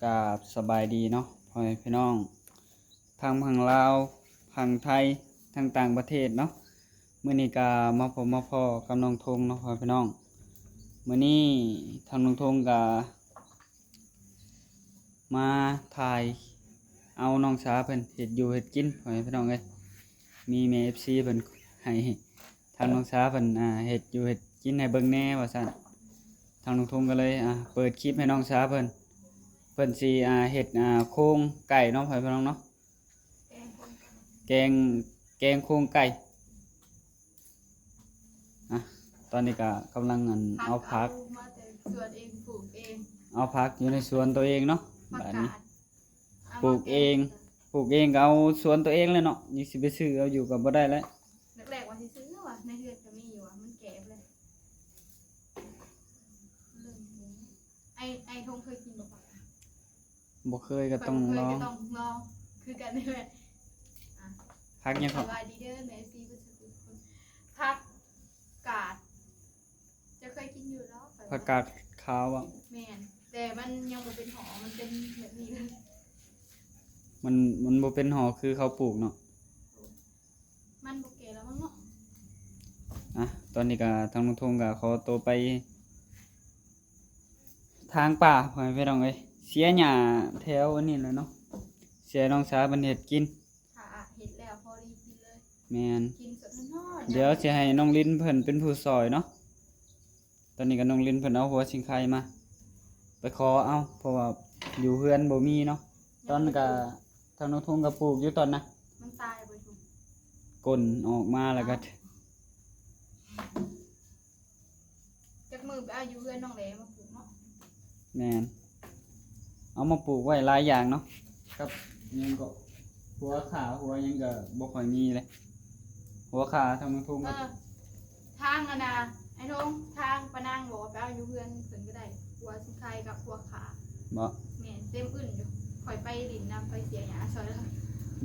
ກາບສະບາຍດີເນາະ ພໍ່ແມ່ພີ່ນ້ອງ ທັງຝັ່ງລາວ ຝັ່ງໄທ ທັງຕ່າງປະເທດເນາະ. ມື້ນີ້ກະມາພົບມາພໍ້ກັບນ້ອງທົງເນາະ ພໍ່ແມ່ພີ່ນ້ອງ. ມື້ນີ້ທາງນ້ອງທົງກະມາຖ່າຍເອົານ້ອງສາເພິ່ນເຮັດຢູ່ເຮັດກິນ ພໍ່ແມ່ພີ່ນ້ອງເອີຍ. ມີແມ່ເອັຟຊີເພິ່ນໃຫ້ທາງນ້ອງສາເພິ່ນ ອ່າ ເຮັດຢູ່ເຮັດກິນໃຫ້ເບິ່ງແດ່ວ່າຊັ້ນ. ທາງນ້ອງທຸງກໍເລີຍ ອ່າ ເປີດຄລິບໃຫ້ນ້ອງສາເພິ່ນ ເພິ່ນຊິ ອ່າ ເຮັດ ອ່າ ໂຄງໄກ່ເນາະ ພໍ່ແມ່ພີ່ນ້ອງເນາະ. ແກງໂຄງໄກ່ ແກງ ແກງໂຄງໄກ່. ອ່ະ ຕອນນີ້ກໍກຳລັງ ອັນ ເອົາຜັກ ເອົາມາແຕ່ສວນເອງ ປູກເອງ ເອົາຜັກຢູ່ໃນສວນຕົວເອງເນາະ. ບາດນີ້ ປູກເອງ ປູກເອງກໍເອົາສວນຕົວເອງແຫຼະເນາະ ຍັງຊິໄປຊື້ເອົາຢູ່ກໍບໍ່ໄດ້ແຫຼະ. ແລກໆວ່າຊິຊື້ວ່າ ໃນເຮືອນກໍມີຢູ່ວ່າ ມັນແກ່ແລ້ວ. ເລີ່ມ ໄອ້ ໄອ້ທົງເຄີຍກິນບໍ່? ບໍ່ເຄີຍກໍຕ້ອງລອງ ຂ້ອຍບໍ່ເຄີຍກໍຕ້ອງລອງຄືກັນນີ້ແຫຼະ. ອ່ະ ຜັກຫຍັງເກາະ? ສະບາຍດີເດີແມ່ເອັຟຊີເບິດສູ່ຄົນ. ຜັກກາດ ເຈົ້າເຄີຍກິນຢູ່ເນາະ? ຜັກກາດຂາວບໍ? ແມ່ນ ແຕ່ມັນຍັງບໍ່ເປັນຫໍ່ ມັນເປັນແບບນີ້ເລີຍ. ມັນ ມັນບໍ່ເປັນຫໍ່ຄືເຂົາປູກເນາະ. ມັນບໍ່ແກ່ແລ້ວມັ້ງເນາະ. ອ່ະ ຕອນນີ້ກໍທາງລຸງທົງກໍຂໍໂຕໄປທາງປ່າ ພໍ່ແມ່ພີ່ນ້ອງເອີຍ. ເສຍຫຍ້າແຖວອັນນີ້ແຫຼະເນາະ ເສຍນ້ອງສາເພິ່ນເຮັດກິນ. ຖ້າເຮັດແລ້ວພໍດີກິນເລີຍ. ແມ່ນ ກິນສົດຮ້ອນໆ. ດຽວຊິໃຫ້ນ້ອງລິນເພິ່ນເປັນຜູ້ຊ່ອຍເນາະ. ຕອນນີ້ກໍນ້ອງລິນເພິ່ນເອົາຫົວຊິງໄຄມາ ໄປຂໍເອົາ ເພາະວ່າຢູ່ເຮືອນບໍ່ມີເນາະ. ຕອນນັ້ນກໍທາງນ້ອງທຸງກໍປູກຢູ່ຕອນນະ ມັນຕາຍບໍ່ທຸງ ກົ້ນອອກມາແລ້ວກໍ ຈັກມື້ໄປເອົາຢູ່ເຮືອນນ້ອງແຫຼມາປູກເນາະ. ແມ່ນ ເອົາມາປູກໄວ້ຫຼາຍຢ່າງເນາະ ກັບຫຍັງກໍ ຫົວຂ່າຫົວຫຍັງກໍບໍ່ຄ່ອຍມີເລີຍ. ຫົວຂ່າທາງນ້ອງທຸງ ເອີ ທາງອັນນ່າ ໄອ້ທົງ ທາງປານາງບອກວ່າໄປເອົາຢູ່ເຮືອນເພິ່ນກໍໄດ້ ຫົວຊິງໄຄກັບຫົວຂ່າ. ບໍ່ ແມ່ນ ເຕັມອຶ່ນຢູ່. ຂ້ອຍໄປຫຼິ້ນນຳ ໄປເສຍຫຍ້າຊ່ອຍເລີຍ.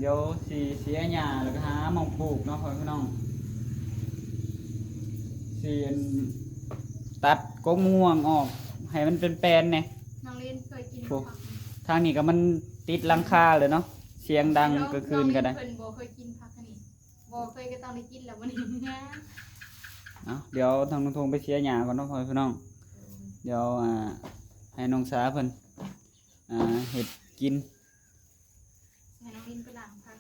ດຽວຊິເສຍຫຍ້າແລ້ວກໍຫາໝ່ອງປູກເນາະ ພໍ່ແມ່ພີ່ນ້ອງ. ຊິອັນ ຕັດກົກມ່ວງອອກໃຫ້ມັນເປັນແປນແດ່. ນ້ອງລິນເຄີຍກິນບໍ່ຜັກນີ້? ທາງນີ້ກໍມັນຕິດຫຼັງຄາເລີຍເນາະ ສຽງດັງກາງຄືນກໍໄດ້. ນ້ອງລິນເພິ່ນບໍ່ເຄີຍກິນຜັກອັນນີ້. ບໍ່ເຄີຍກໍຕ້ອງໄດ້ກິນແລ້ວມື້ນີ້. ເອົາ ດຽວທາງນ້ອງທົງໄປເສຍຫຍ້າກ່ອນເນາະ ພໍ່ແມ່ພີ່ນ້ອງ. ດຽວ ອ່າ ໃຫ້ນ້ອງສາເພິ່ນ ອ່າ ເຮັດກິນ. ໃຫ້ນ້ອງລິນໄປລ້າງຜັກ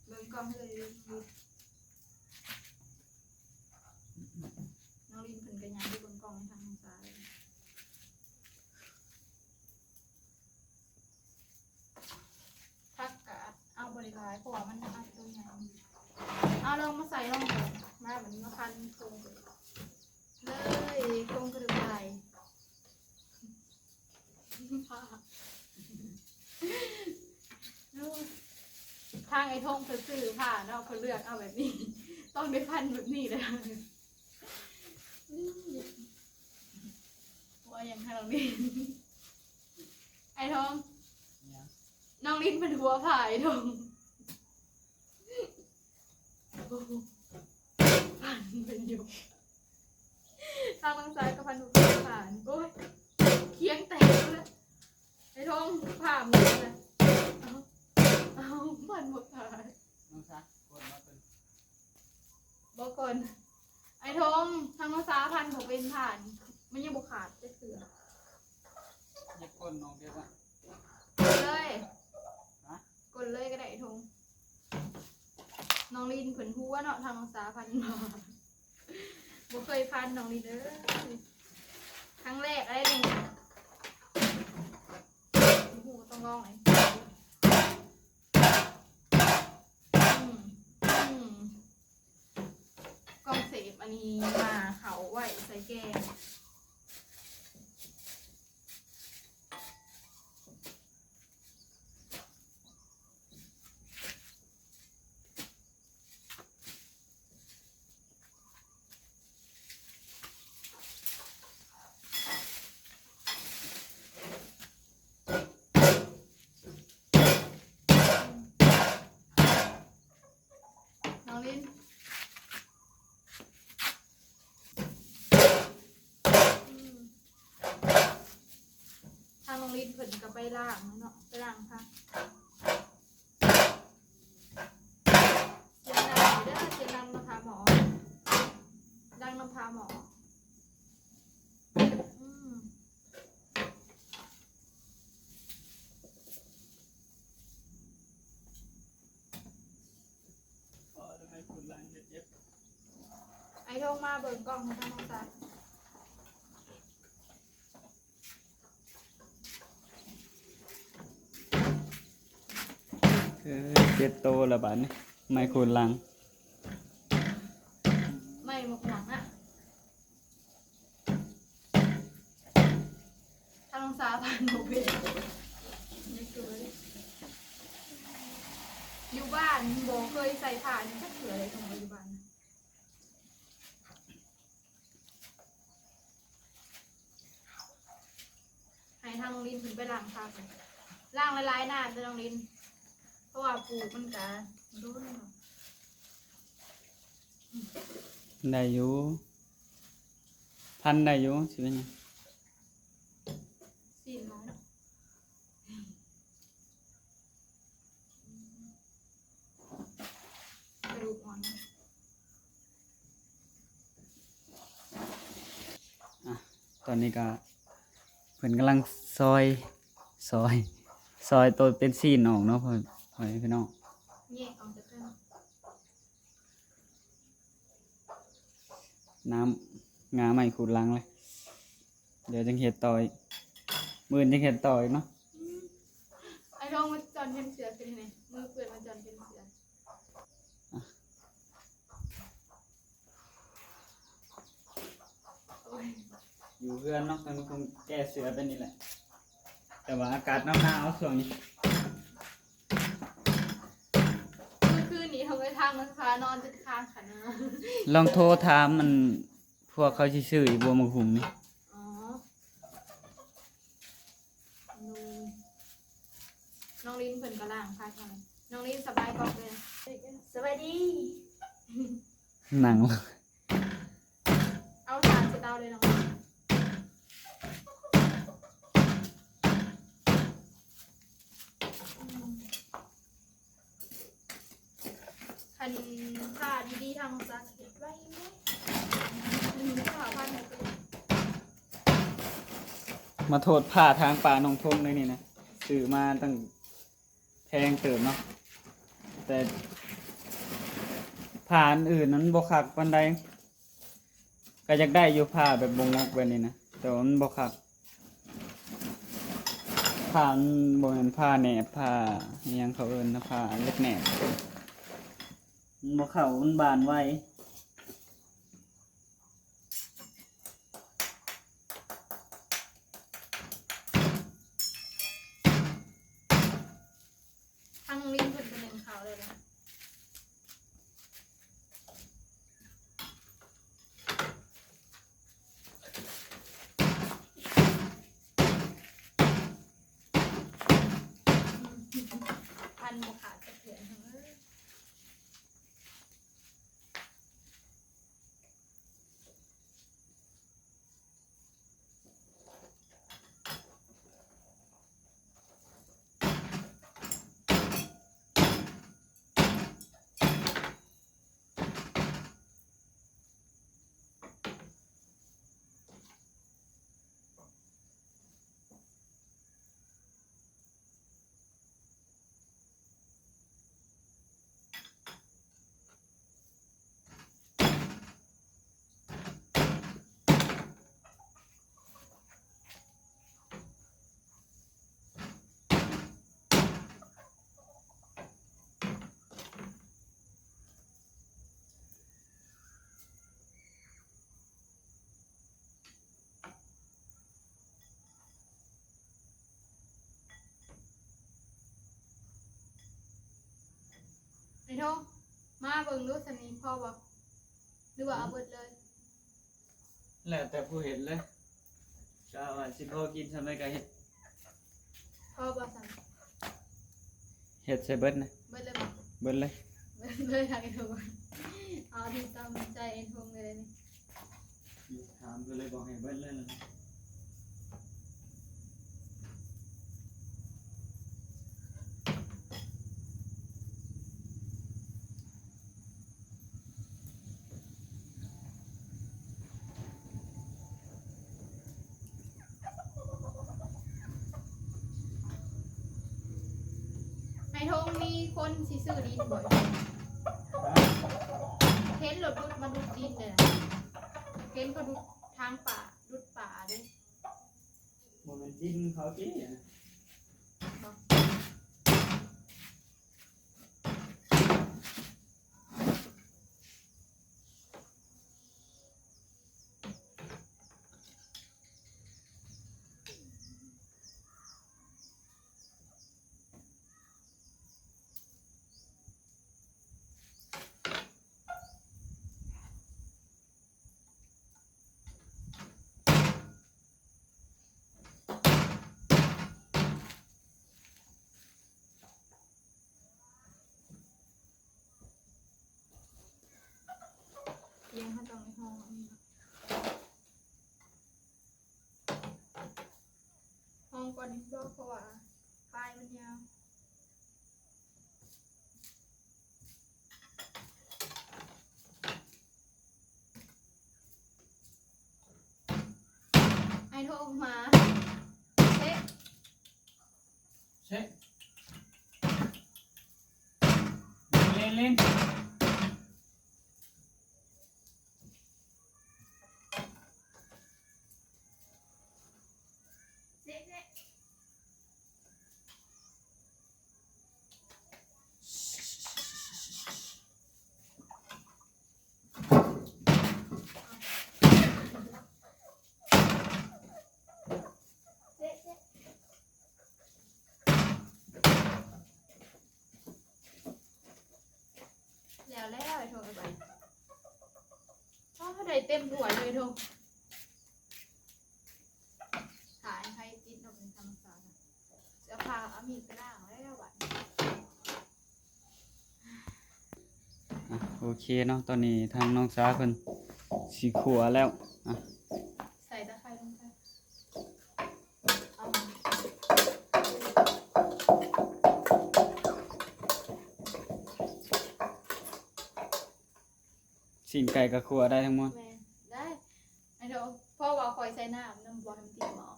ເບິ່ງກ້ອງໃຫ້ເລີຍ. ນ້ອງລິນເພິ່ນກໍຍ່າງໄປເບິ່ງກ້ອງໃຫ້ທາງນ້ອງສາເລີຍ. ຜັກກາດເອົາບໍ່ໄດ້ຫຼາຍ ເພາະວ່າມັນອັດຕົວໃຫຍ່. ເອົາ ລອງມາໃສ່ລອງເບິ່ງ. ມາ ບັດນີ້ມາພັນໂຄງເລີຍ ໂຄງກະດູກໄກ່. ທາງໄອ້ທົງເພິ່ນຊື້ຜ້າເນາະ ເພິ່ນເລືອກເອົາແບບນີ້ ຕ້ອງໄດ້ພັນແບບນີ້ແຫຼະ. ວ່າຫຍັງ ທາງນ້ອງລິນ ໄອ້ທົງ ຫຍັງ? ນ້ອງລິນເພິ່ນຫົວຜ້າໄອ້ທົງ ພັນເປັນຢູ່. ທາງນ້ອງຊາຍກໍພັນຫົວຜ້າ. ໂອ້ຍ ຄຽງແຕກແລ້ວ. ໄອ້ທົງ ຜ້າໝົດແລ້ວ. ເອົາ ເອົາ ພັນບໍ່ຂາດ. ນ້ອງຊາ ກົດມາເບິ່ງ. ບໍ່ກ່ອນ ໄອ້ທົງ ທາງນ້ອງສາພັນບໍ່ເປັນຜ້ານີ້ ມັນຍັງບໍ່ຂາດຈັກເທື່ອ. ຢ່າກົດນ້ອງເດວ່າ ກົດເລີຍ. ຮະ? ກົດເລີຍກໍໄດ້ ໄອ້ທົງ. ນ້ອງລິນເພິ່ນຫົວເນາະ ທາງນ້ອງສາພັນ ບໍ່ເຄີຍພັນ ນ້ອງລິນເອີຍ ຄັ້ງແລກໄດ້ນີ້. ບໍ່ຮູ້ ຕ້ອງລອງເລີຍ. ອືມ ອືມ ກ້ອງເຊບອັນນີ້ມາ ເຂົ້າໄວ້ໃສ່ແກງ. ນ້ອງລິນ ไปล้างเนาะ ไปล้างผัก เสียงดังเด้อ เสียงดังนำฝาหม้อ ดังนำฝาหม้อ อืม ไอ้โทงมาเบิ่งกล้องให้ทางน้องสาย เอ้ย เจ็ดโตแล้วบาดนี้ ไม้ขูดหลัง ไม้หมวกหมวกนะ ทางสาพันบ่เป็น อยู่บ้านบ่เคยใส่ผ้าหยังจักเทื่อเลย อยู่บ้าน ให้ทางน้องลินเพิ่นไปล้างผัก ล้างหลายๆ น้ำเด้อน้องลิน เพราะว่าปลูกมันกะโดนเนาะ ได้อยู่ พันได้อยู่ สิเป็นหยัง สิ้นหมูเนาะ กระดูกอ่อนนะ อ่ะ ตอนนี้ก็เพิ่นกำลังซอย ซอย ซอยตัวเป็นซี้นออกเนาะ พ่อ พ่อแม่พี่น้อง แยกออกจากกัน น้ำ งาใหม่ขูดหลังเลย เดี๋ยวจั่งเฮ็ดต่ออีก มื้ออื่นจั่งเฮ็ดต่ออีกเนาะ อืม ไอ้ทองมาจอนเห็นเสือเป็นไง มือเปื้อนมาจอนเห็นเสือ โอ้ย อยู่เฮือนเนาะ มันคงแก้เสือเป็นนี่แหละ แต่ว่าอากาศหนาวๆ ช่วงนี้ เมื่อคืนนี้เขาไปทางมันพานอนจนค้างขานะ ลองโทรถามมัน พวกเขาสิซื้ออีกบ่ บักหุ่งนี่ อ๋อ น้อง น้องลินเพิ่นกำลังพักมา น้องลินสบายกล้องเลย สบายดี นั่ง เอาสารเสร็จเอาเลยน้องลิน คันผ้าดีๆ ทางสาเฮ็ดไว้แม่ ผ้าพัน มาโทษผ้าทางป่าหนองทงเลยนี่นะ ซื้อมาตั้งแพงเติบเนาะ แต่ผ้าอันอื่นนั้นบ่คักปานใด ก็อยากได้อยู่ผ้าแบบบ่งกแบบนี้นะ แต่ว่ามันบ่คัก ผ้ามันบ่แม่นผ้าแหนบ ผ้าอิหยังเขาเอิ้นนะ ผ้าเล็บแหนบ มันบ่เข้า มันบานไว ทางน้องลินเพิ่นก็นึ่งข้าวแล้วนะ พันบ่ขาดจักเทื่อ ไอ้โท มาเบิ่งดู สำนี้พอบ่ หรือว่าเอาเบิดเลย แล้วแต่ผู้เฮ็ดเลย กะว่าสิพอกินส่ำใดกะเฮ็ด พอบ่ สำ เฮ็ดใส่เบิดนะ เบิดเลยบ่ เบิดเลย เบิดเลย เอาที่ตามใจไอ้โทงเลยนี่ ถามก็เลยบอกให้เบิดเลยนะ ຄົນຊິຊື້ດິນບໍ່? ເຫັນລົດດຸດມາດຸດດິນເດ້ ເຫັນເຂົາດຸດທາງປ່າ ດຸດປ່າເດ້. ບໍ່ແມ່ນດິນເຂົາຕິ? ບໍ່. ທຽງເຮົາຕ້ອງໄດ້ຮອງອັນນີ້ເນາະ ຮອງກ່ອນນີ້ບໍ່ ເພາະວ່າປາຍມັນຍາວ. ໄອ້ໂທມາ ເຊະ ເຊະ ເລ່ນ ເລ່ນ ເຊະ ເຊະ. ແລ້ວແລ້ວ ໄອ້ໂທ ເອົາໄປ ອ້າວ ໄດ້ເຕັມຖ້ວຍເລີຍໂທ. ຖ້າໃຫ້ໃຜຕິດເນາະ ເປັນທຳມະຊາດ ເສື້ອຜ້າເອົາມີດໄປລ້າງແລ້ວບາດນີ້. ອ່ະ ໂອເຄເນາະ ຕອນນີ້ທາງນ້ອງສາເພິ່ນຊິຂົ້ວແລ້ວ ອ່ະ ໃສ່ຕະໄຄລົງໄປ ເອົາ ຊີ້ນໄກ່ກໍຂົ້ວໄດ້ທັງໝົດ ແມ່ນ ໄດ້ ໄອ້ໂທ ເພາະວ່າຂ້ອຍໃສ່ນ້ຳນຳ ບໍ່ໃຫ້ມັນຕິດໝໍ້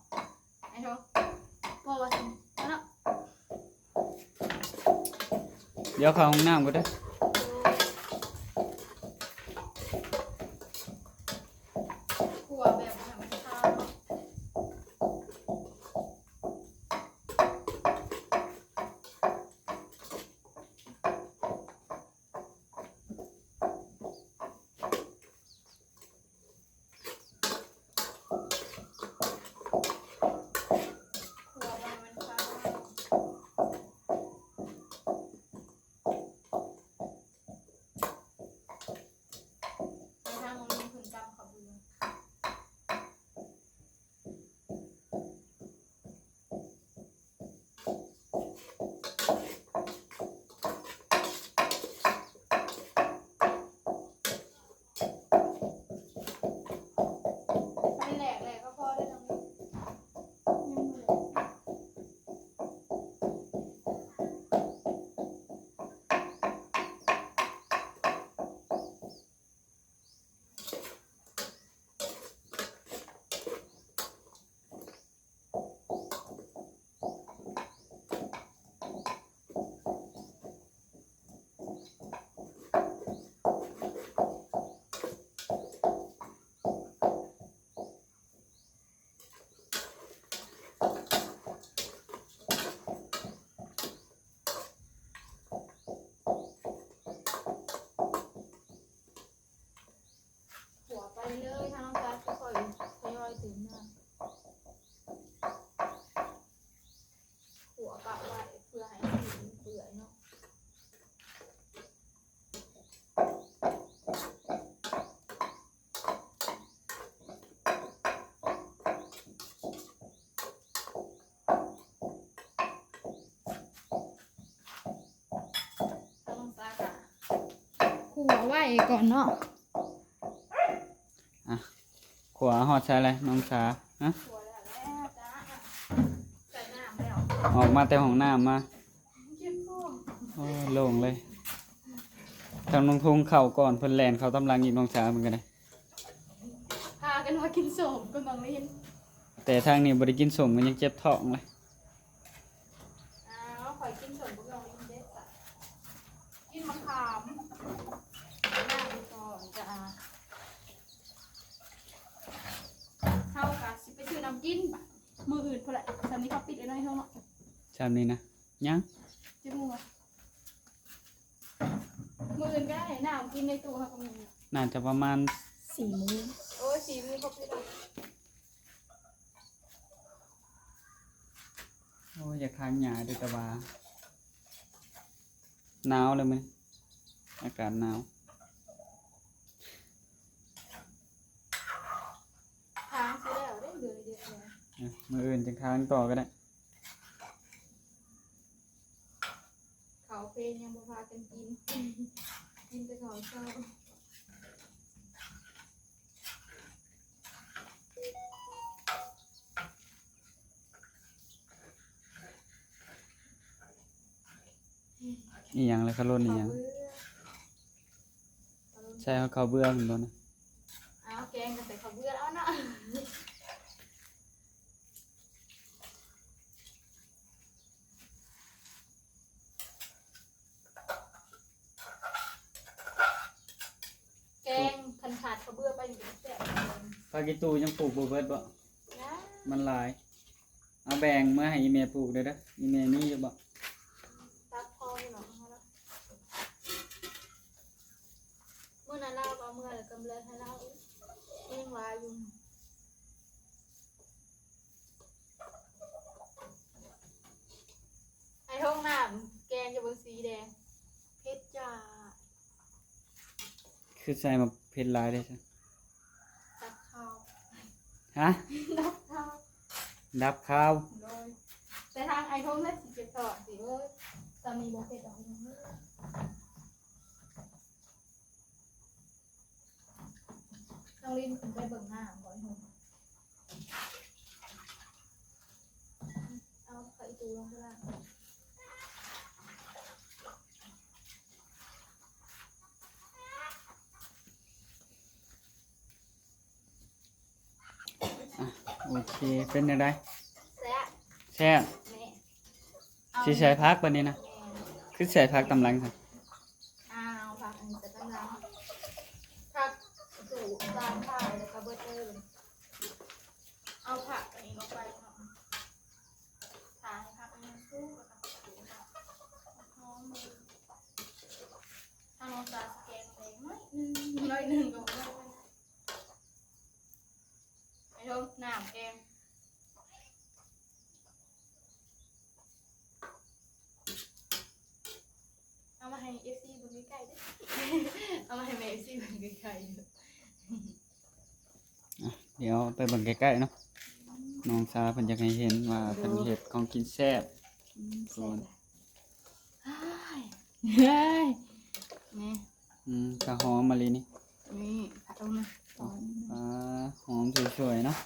ໄອ້ໂທ ເພາະວ່າຊັ້ນເນາະ. ດຽວເຂົ້າຫ້ອງນ້ຳກ່ອນເດີ ຂົ້ວແບບໃຫ້ມັນຄາວເນາະ. ຂົ້ວໄປເລີຍ ທາງນ້ອງຈັດຄ່ອຍໆ ທະຍອຍຕື່ມມາ ຂົ້ວປະໄວ້ເພື່ອໃຫ້ຊີ້ນມັນເປື່ອຍເນາະ. ຂົ້ວໄວ້ກ່ອນເນາະ ອ່ະ ຂົ້ວຮອດໃສແລ້ວນ້ອງສາ? ຮະ? ອອກມາແຕ່ຫ້ອງນ້ຳມາ ໂອ້ ໂລ່ງເລີຍ. ທາງນ້ອງທຸງເຂົ້າກ່ອນ ເພິ່ນແລ່ນເຂົ້າຕາມຫຼັງອີກ ນ້ອງສາເພິ່ນກໍໄດ້ ພາກັນມາກິນສົ້ມກັບນ້ອງລິນ ແຕ່ທາງນີ້ບໍ່ໄດ້ກິນສົ້ມກໍຍັງເຈັບທ້ອງເລີຍ. ອ້າວ ຂ້ອຍກິນສົ້ມກັບນ້ອງລິນເດ້ ສະ ມື້ອື່ນພຸ້ນແຫຼະ. ຊ່ຳນີ້ເຂົາປິດແລ້ວເນາະ ໃນຫ້ອງເນາະ. ຊ່ຳນີ້ນະ ຍັງ ຈັກໂມງວະ? ມື້ອື່ນກໍໄດ້ ນ້ຳກິນໃນຕູ້ເຮົາກໍມີ. ໜ້າຈະປະມານສີ່ໂມງ. ໂອ້ຍ ສີ່ໂມງເຂົາປິດແລ້ວ. ໂອ້ຍ ຢາກຖາງຫຍ້າເດ້ ແຕ່ວ່າໜາວແລ້ວມື້ນີ້ ອາກາດໜາວ. ທາງຊິແລ້ວເດ້ ເດືອນດຽວ. ເອີ ມື້ອື່ນຈັ່ງທາງຕໍ່ກໍໄດ້. ເຂົ້າເພນຍັງບໍ່ພາກັນກິນ ກິນແຕ່ເຂົ້າເຊົ້າ. ອີ່ຫຍັງລະ ຂະຫຼົ່ນອີ່ຫຍັງ? ເຂົ້າເບືອ ຂະຫຼົ່ນ ໃສ່ເຂົ້າເບືອແມ່ນບໍ່ນະ? ອ້າວ ແກງກໍໃສ່ເຂົ້າເບືອເອົາເນາະ. ແກງຄັນຂາດເຂົ້າເບືອໄປນີ້ກໍແຊບ. ຜັກອີ່ຕູຍັງປູກບໍ່ເບິດບໍ່? ຍັງ ມັນຫຼາຍ. ເອົາແບ່ງເມືອໃຫ້ອີ່ແມ່ປູກເດີ້. ອີ່ແມ່ມີຢູ່ບໍ່? ຕັດພໍຢູ່ເນາະ. ມື້ນັ້ນລາວເອົາເມືອແລ້ວກໍເຫຼືອໃຫ້ລາວອີກ ຍັງຫຼາຍຢູ່. ໄອ້ທົ່ງນ້ຳແກງຢູ່ເບິ່ງສີແດງ ເຜັດຈ້າ. ຄືໃສ່ໝາກເຜັດຫຼາຍເດ້ຊະ? ດັບຄາວ. ຮະ? ດັບຄາວ. ດັບຄາວ. ໂດຍ. ແຕ່ທາງໄອ້ທົ່ງແຫຼະຊິເຈັບທ້ອງຊິ. ໂອ້ຍ ສາມີບໍ່ເຜັດດອກ. ນ້ອງລິນຂຶ້ນໄປເບິ່ງນ້ຳບໍ່? ເອົາໄປຕູລົງໄປລະ. ອ່ະ ໂອເຄ ເປັນຈັ່ງໃດ? ແຊບ. ແຊບ. ແມ່ ຊິໃສ່ຜັກບາດນີ້ນະ. ແມ່ ຄືໃສ່ຜັກຕຳຫຼັງຊັ້ນ? ອ້າວ ຜັກອັນນີ້ໃສ່ຕຳຫຼັງ. ຜັກຕູຕາມຖ້າແລ້ວກໍເບິດເລີຍ. ເອົາຜັກອັນນີ້ລົງໄປເນາະ. ຖ້າໃຫ້ຜັກອັນນີ້ສຸກແລ້ວກໍເອົາຫອມ. ທາງນ້ອງສາສະແກນແດງໜ້ອຍໜຶ່ງ ໜ້ອຍໜຶ່ງກໍບໍ່ໄດ້ປານໃດ. ໄປລົງນ້ຳແກງ. ເອົາມາໃຫ້ເອັຟຊີເບິ່ງໃກ້ໆເດີ້. ເອົາມາໃຫ້ແມ່ເອັຟຊີເບິ່ງໃກ້ໆເດີ້. ອ່ະ ດຽວໄປເບິ່ງໃກ້ໆເນາະ. ນ້ອງສາເພິ່ນຢາກໃຫ້ເຫັນວ່າເພິ່ນເຮັດຂອງກິນແຊບ. ອືມ ແຊບ. ເຮີ້ຍ ນີ້ ອືມ ກະຫອມມາລີນີ້. ນີ້ ເອົາມາ ອ່າ ຫອມສວຍໆເນາະ.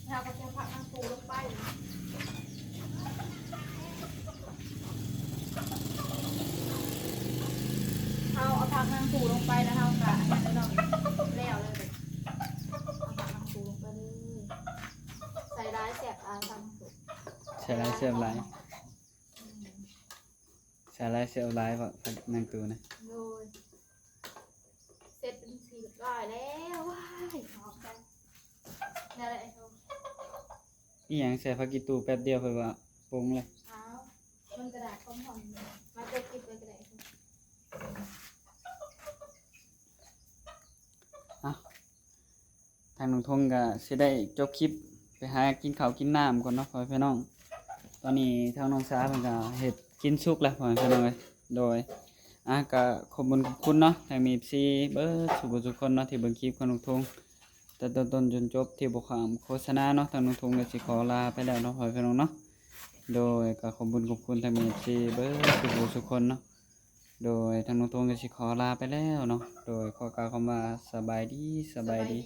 ເຮົາກໍຈະເອົາຜັກນາງປູລົງໄປ. ເຮົາເອົາຜັກນາງປູລົງໄປ ແລ້ວເຮົາກໍອັນນັ້ນເລີຍເນາະ ແລ້ວເລີຍ. ເອົາຜັກນາງປູລົງໄປເລີຍ. ໃສ່ຫຼາຍແຊບຫຼາຍ ຜັກນາງປູ ໃສ່ຫຼາຍແຊບຫຼາຍ. ອືມ ສາຫຼາຍແຊວຫຼາຍບໍ່ ນາງຕູນະ? ໂດຍ ເສັດເປັນທີ່ຮຽບຮ້ອຍແລ້ວ. ວ້າຍ ຫອມຈັງ. ແນວໃດ? ອີ່ຫຍັງ ໃສ່ຜັກອີ່ຕູແປັບດຽວ ເພິ່ນວ່າປົງເລີຍ. ອ້າວ ມັນກະດາດຄວາມຮ້ອນ ມາຈົບຄລິບເລີຍກະໄດ້. ເອົ້າ ທາງນ້ອງທົງກໍຊິໄດ້ຈົບຄລິບ ໄປຫາກິນເຂົ້າກິນນ້ຳກ່ອນເນາະ ພໍ່ແມ່ພີ່ນ້ອງ. ຕອນນີ້ທາງນ້ອງສາເພິ່ນກໍເຮັດກິນສຸກແລ້ວ ພໍ່ແມ່ພີ່ນ້ອງເອີຍ. ໂດຍ ອ່າ ກໍຂອບບຸນຂອບຄຸນເນາະ ທາງເອັຟຊີເບິດສູ່ຜູ້ສູ່ຄົນເນາະ ທີ່ເບິ່ງຄລິບຂອງນ້ອງທົງ ແຕ່ຕົ້ນໆຈົນຈົບ ທີ່ບໍ່ຂ້າມໂຄສະນາເນາະ. ທາງນ້ອງທົງກໍຊິຂໍລາໄປແລ້ວເນາະ ພໍ່ແມ່ພີ່ນ້ອງເນາະ. ໂດຍ ກໍຂອບບຸນຂອບຄຸນທາງເອັຟຊີເບິດສູ່ຜູ້ສູ່ຄົນເນາະ. ໂດຍ ທາງນ້ອງທົງກໍຊິຂໍລາໄປແລ້ວເນາະ. ໂດຍ ຂໍກ່າວຄຳວ່າສະບາຍດີ ສະບາຍດີ.